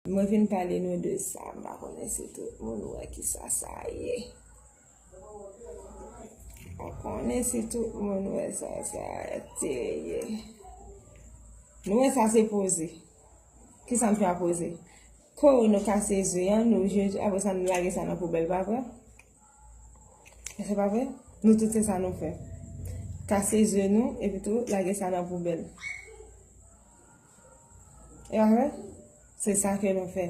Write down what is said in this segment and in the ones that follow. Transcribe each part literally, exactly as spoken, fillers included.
Mwen vin pale nou de sa, m pa konnen si tout moun wè ki sa sa ye. M pa konnen si tout moun wè sa sa te ye. Nou wè sa se poze. Ki sa m fè a poze? Ko nou kase ze an, nou je, apre sa nou lage sa nan poubèl, pa vre? Èske pa vre? Nou tout se sa nou fè. Kase ze nou, epi tou lage sa nan poubèl. E pa vre? Se sa ke nou fè.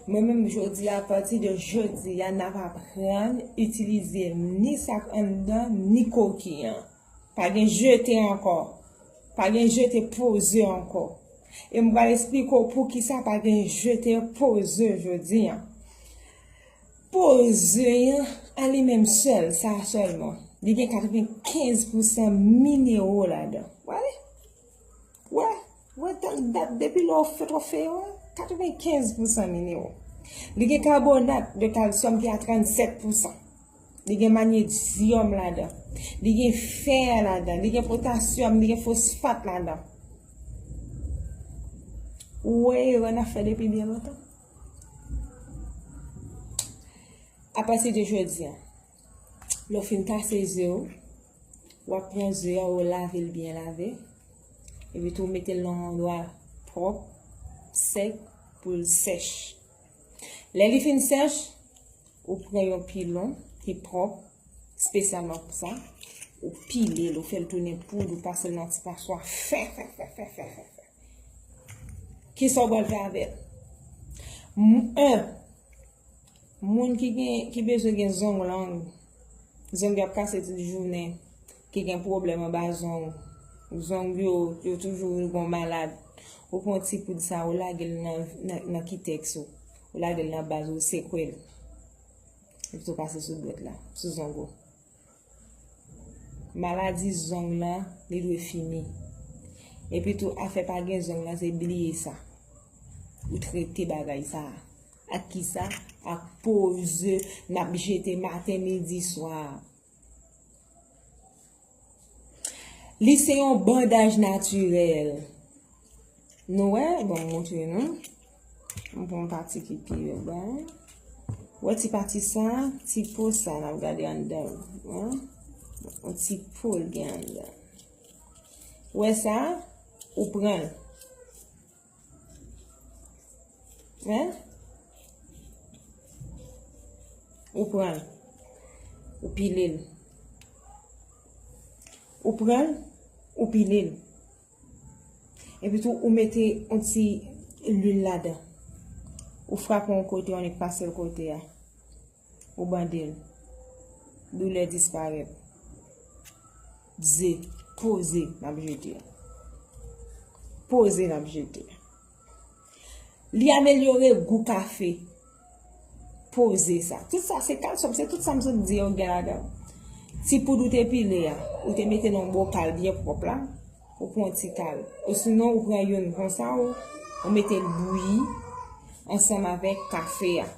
Mwen menm jodi a, apati de jodi a, n ap aprann itilize ni sa k anndan, ni koki an. Pa gen jete ankò. Pa gen jete poze ankò. E m pral esplike w poukisa pa gen jete poze jodi a. Poze an, a li menm sèl, sa sèlman, li gen katrevenkenz pousan minero ladan. Wè? Wè? Wè, dat, dat depi lè w fè twofe yo, katrevenkenz pousan minero. Li gen kabonat de kalsyòm ki a trannsèt pousan. Li gen manyezyòm ladan. Li gen fè ladan. Li gen potasyòm. Li gen fosfat ladan. Ou wè erè n ap fè depi byen lontan? Apati de jodi a, lè w fin kase ze w, w ap pran ze a, w lave l byen lave. Epi tou, w mete l nan yon andwa pwòp, sèk, pou l sèch. Lè li fin sèch, ou pran yon pilon ki pwòp, espesyalman pou sa, ou pile l, ou fè l tounen poud, ou pase l nan ti paswa, fè, fè, fè, fè, fè, fè, fè. Kisa w pral fè avè l? M-, en, moun ki gen, ki bezwen gen zong long, zong y ap kase tout jounen, ki gen pwoblèm anba zong, zong yo, yo toujou gon malad, ou pran ti poud sa, ou lage l nan, nan, nan kitèks ou, ou lage l nan baz ou, sekwe l. Epi tou pase sou dwèt la, sou zong ou. Maladi zong lan, li dwe fini. Epi tou, afè pa gen zong lan, se bliye sa. Ou trete bagay sa a. Ak kisa? Ak poze n ap jete maten, midi, swa. Li se yon bandaj natirèl. Nou wè, bon, m montre nou. M pran pati ki pi anba. Wè ti pati sa, ti po sa, n ap gade anndan. Wen? Yon ti po l gen anndan. Wè sa, ou pran l. Wen? Ou pran l. Ou pile l. Ou pran l, ou pile l. Epi tou, ou mete yon ti lwil ladan. Ou frape yon kote, ou annik pase l kote a. Ou bande l. Doulè disparèt. Ze, poze, n ap jete. Poze, n ap jete. Li amelyore gou kafe. Poze sa. Tout sa se kalsyòm, se tout sa m sot di yo gen ladan. Ti poud ou te pile a, ou te mete nan yon bokal byen pwòp la, ou pran yon ti kal. Osinon, ou pran youn konsa, ou, ou mete l bouyi ansanm avèk kafe a.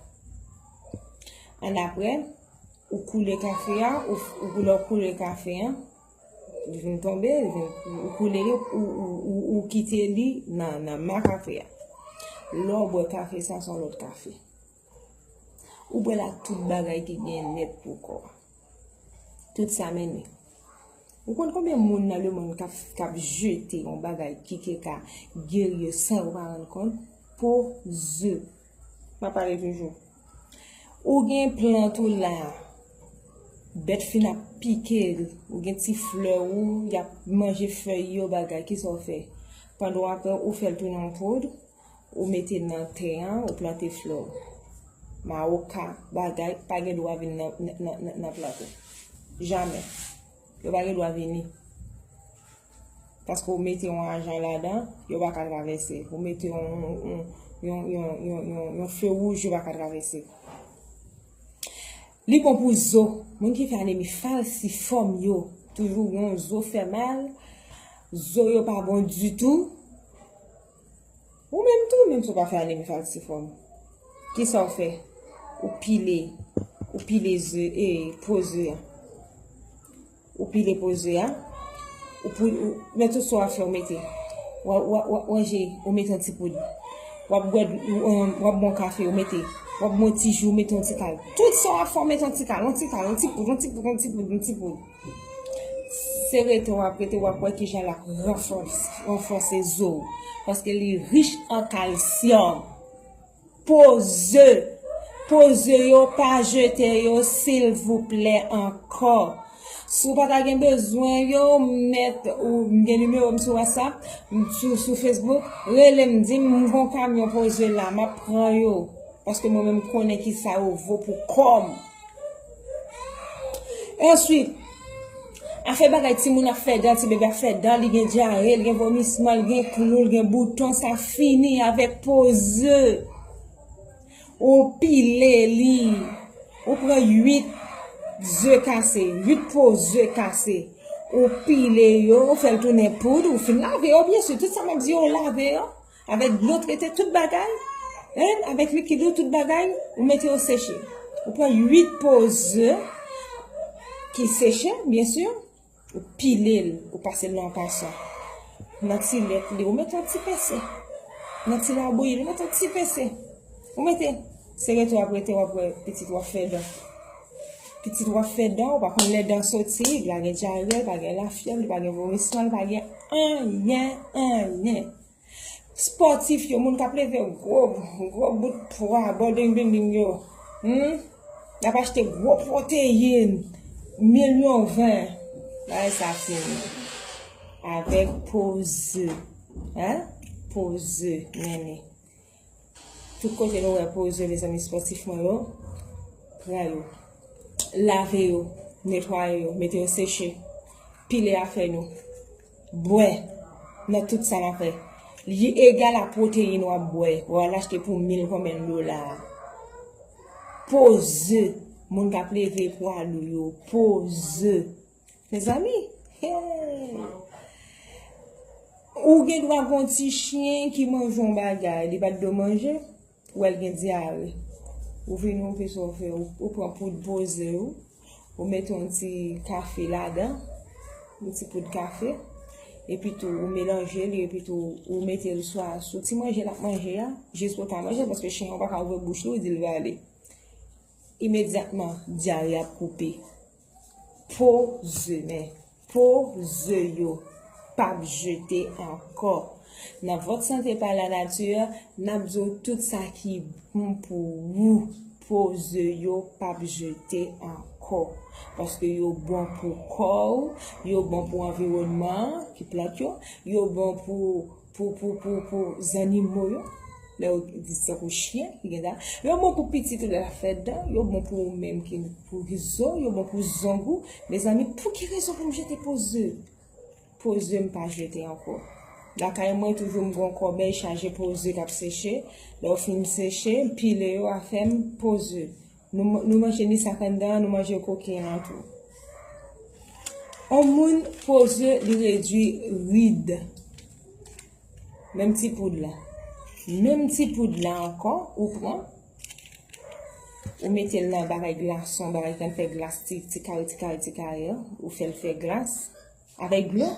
Annapre, ou koule kafe a, ou, ou, lè w koule kafe a, li vin tonbe, li vin, ou koule li, ou, ou, ou, ou kite li nan, nan ma kafe a. Lè w bwè kafe sa, se yon lòt kafe. Ou bwè l ak tout bagay ki gen nèt pou kò a. Tout sa mennen. Ou konn konbyen moun nan lemonn k ap, k ap jete yon bagay ki, ki ka geri yo san yo pa rann kont? Poze. M ap pale toujou. Ou gen plant ou la, bèt fin ap pike l, ou gen ti flè ou, y ap manje fèy yo, bagay, kisa w fè? Pandan w ap wè, ou fè l tounen yon poud, ou mete nan tè an, ou plante flè w. Mawoka, bagay, pa gen dwa vin nan, nan, nan, nan, nan plant ou. Jamè. Yo pa gen dwa vini. Paske ou mete yon ajan ladan, yo pa ka travèse. Ou mete yon, yon, yon, yon, yon, yon, yon fe wouj, yo pa ka travèse. Li bon pou zo. Moun ki fè anemi falsifòm yo, toujou gen yon zo fè mal, zo yo pa bon ditou. Ou menm tou, menm si w pa fè anemi falsifòm. Kisa w fè? Ou pile, ou pile ze, e, po ze a. Ou pile po ze a. Ou pou, ou, men tout sa w ap fè, ou mete. W a, w a, w a, w a je, ou mete yon ti poud. W ap bwè, w ap bwè yon kafe, ou mete. W ap bwè yon ti ji, ou mete yon ti kal. Tout sa w ap fè, ou mete yon ti kal, yon ti kal, yon ti poud, yon ti poud, yon ti poud, yon ti poud. Se rete w ap rete, w ap wè kijan l ap ranfòs-, ranfòse zo w. Paske li rich an kalsyòm. Poze. Poze yo, pa jete yo, silvouplè, ankò. Si w pa ta gen bezwen yo, mèt, ou m gen nimewo m sou WhatsApp, m sou, sou Facebook, rele m, di m, m gon kamyon poze la, m ap pran yo. Paske mwen menm m konnen kisa yo vo pou kò m. Answit, afè bagay timoun ap fè dan, ti bebe ap fè dan, li gen dyare, li gen vomisman, li gen klou, li gen bouton, sa fini avèk poze. Ou pile li. Ou pran uit ze kase, uit po ze kase. Ou pile yo, ou fè l tounen poud, ou fin lave yo, byen si. Tout sa m ap di yo, ou lave yo. Avèk dlo trete, tout bagay. Hein? Avèk likid ou, tout bagay, ou mete yo seche. Ou pran uit po ze ki seche, byen si. Ou pile l, ou pase l nan yon paswa. Nan ti lèt li, ou mete yon ti pese. Nan ti labouyi li, ou mete yon ti pese. Ou mete, se rete w ap rete, w ap wè pitit w ap fè dan. Pitit w ap fè dan, ou pa konn lè dan soti, li pa gen dyare, li pa gen lafyèv, li pa gen vomisman, li pa gen anyen, anyen. Spòtif yo, moun k ap leve gwo, gwo bout pwa, bò ding ding ding yo. Hmm? Y ap achte gwo pwoteyin, milyon ven. Bagay sa fini. Avèk poze. Hein? Poze, mennen. Tout kote nou wè poze, mezanmi, spòtif mwen yo, pran yo. Lave yo, netwaye yo, mete yo seche. Pile afè nou. Bwè nan tout sa n ap fè. Li egal a pwoteyin w ap bwè. W al achte pou mil konbyen dola a. Poze. Moun k ap leve pwa lou yo. Poze. Mezanmi, hey! Ou gen dwa gen yon ti chen ki manje yon bagay, li pa t dwe manje, ou wè l gen dyare. Ou vini, ou fè sa w fè, ou, ou pran poud poze ou, ou mete yon ti kafe ladan, yon ti poud kafe, epi tou ou melanje li, epi tou ou mete l swa sou ti manje l ap manje a, jis pou l ka manje l, paske chen an pa ka ouvè bouch li, ou di l vale. Imedyatman, dyare ap koupe. Poze, men poze yo p ap jete ankò. Nan Votre Santé par la Nature, n ap di w tout sa ki bon pou ou. Poze yo p ap jete ankò. Paske yo bon pou kò w, yo bon pou anviwònman an, ki plant yo, yo bon pou pou, pou, pou, pou zannimo yo. Lè yo di tankou chen ki gen dan. Yo bon pou pitit ou lè l ap fè dan. Yo bon pou ou menm ki, pou zo. Yo bon pou zong ou. Mezanmi, pou ki rezon pou m jete poze? Poze m pa jete ankò. Lakay mwen toujou m gon kòbèy chaje poze k ap seche. Lè yo fin seche, m pile yo afè m poze. Nou, nou manje ni sa k anndan an, nou manje koken an tou. On moun poze li redwi rid. Menm ti poud la. Menm ti poud la ankò, ou pran. Ou mete l nan bagay glason, bagay ki konn fè glas ti, ti kare, ti kare, ti kare an. Ou fè l fè glas. Avèk dlo.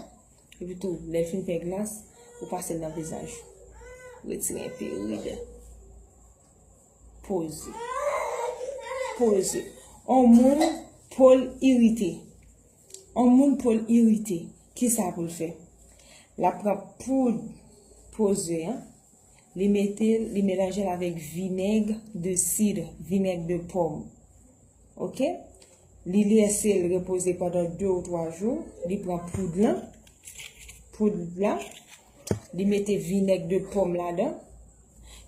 Epi tou, lè l fin fè glas, ou pase l nan vizaj ou. Retire enpe rid. Poze. Poze. On moun po l irite. On moun po l irite. Kisa pou l fè? L ap pran poud poze an. Li mete l, li melanje l avèk vinèg de sid, vinèg de pòm. Oke? Li lese l repoze pandan de ou twa jou. Li pran poud lan. Poud la. Li mete vinèg de pòm ladan.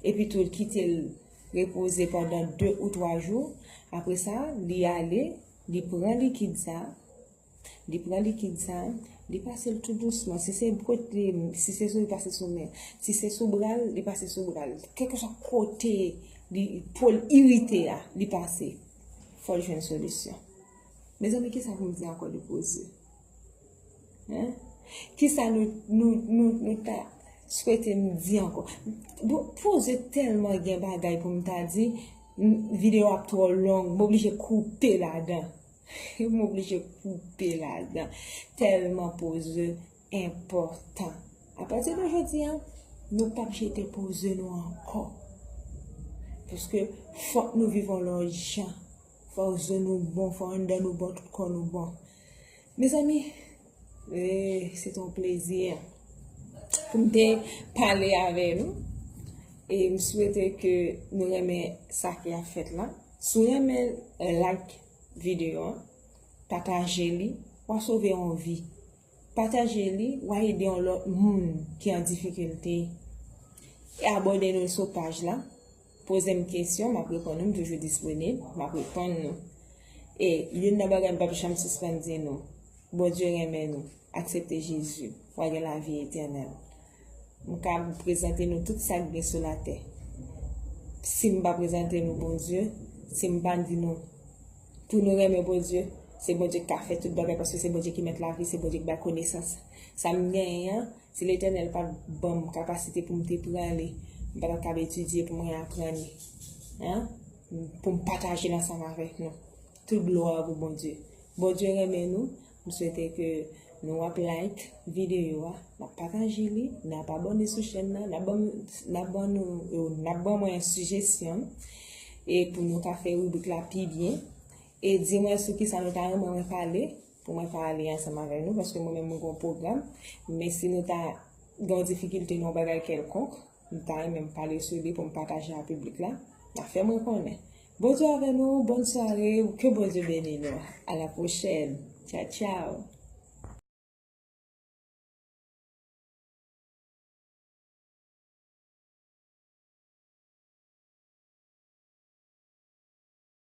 Epi tou, li kite l repoze pandan de ou twa jou. Apre sa, li ale, li pran likid sa. Li pran likid sa, li pase l tou dousman. Si se kote, si se sou, li pase sou men. Si se sou bra l, li pase sou bra l. Kèlkeswa kote li, po l irite a, li pase. Fò l jwenn solisyon. Mezanmi, kisa pou m di ankò de poze? Hein? Kisa nou, nou, nou, nou ta swete m di ankò? Bon, poze tèlman gen bagay pou m ta di, m, videyo ap twò long, m oblije koupe ladan. M oblije koupe ladan. Tèlman poze enpòtan. Apati de jodi a, Nou p ap jete poze nou ankò. Paske fòk nou viv yon lòt jan. Fò zo nou bon, fò anndan nou bon, tout kò nou bon. Mezanmi, eh, se te yon plezi pou m te pale avè nou. E m swete ke nou renmen sa ki ap fèt la. Si w renmen, eh, like videyo an, pataje li, w a sove yon vi. Pataje li, w a ede yon lòt moun ki an difikilte. E abòne nou sou paj la. Poze m kesyon, m ap reponn nou, m toujou disponib, m ap reponn nou. E youn nan bagay m p ap janm sispann di nou, Bondye renmen nou, aksepte Jezi, w a gen lavi etènèl. M ka prezante nou tout sa k gen sou latè. Si m pa prezante nou Bondye, si m pa di nou pou nou renmen Bondye, se Bondye k ka fè tout bagay, paske se Bondye ki mèt lavi, se Bondye ki bay konesans. Sa m genyen an, si Letènèl pa t ban m kapasite pou m te pran li, m pa t ap kab etidye pou mwen aprann li. Hein? Pou m pataje l ansanm avèk nou. Tout glwa pou Bondye. Bondye renmen nou. M swete ke nou ap like videyo a, n ap pataje li, n ap abòne sou chèn nan, n ap ban, n ap ban nou, yo, n ap ban mwen sijesyon e pou nou ka fè ribrik la pi byen. E di mwen sou kisa nou ta renmen mwen pale, pou mwen pale ansanm avèk nou, paske mwen menm mwen gen yon pwogram. Men si nou ta gen yon difikilte nan yon bagay kèlkonk, m ta renmen m pale sou li pou m pataje a piblik la. N a fè mwen konnen. Bondye avè nou, bòn sware, ke Bondye beni nou. A la pwochèn. Tchaw, tchaw.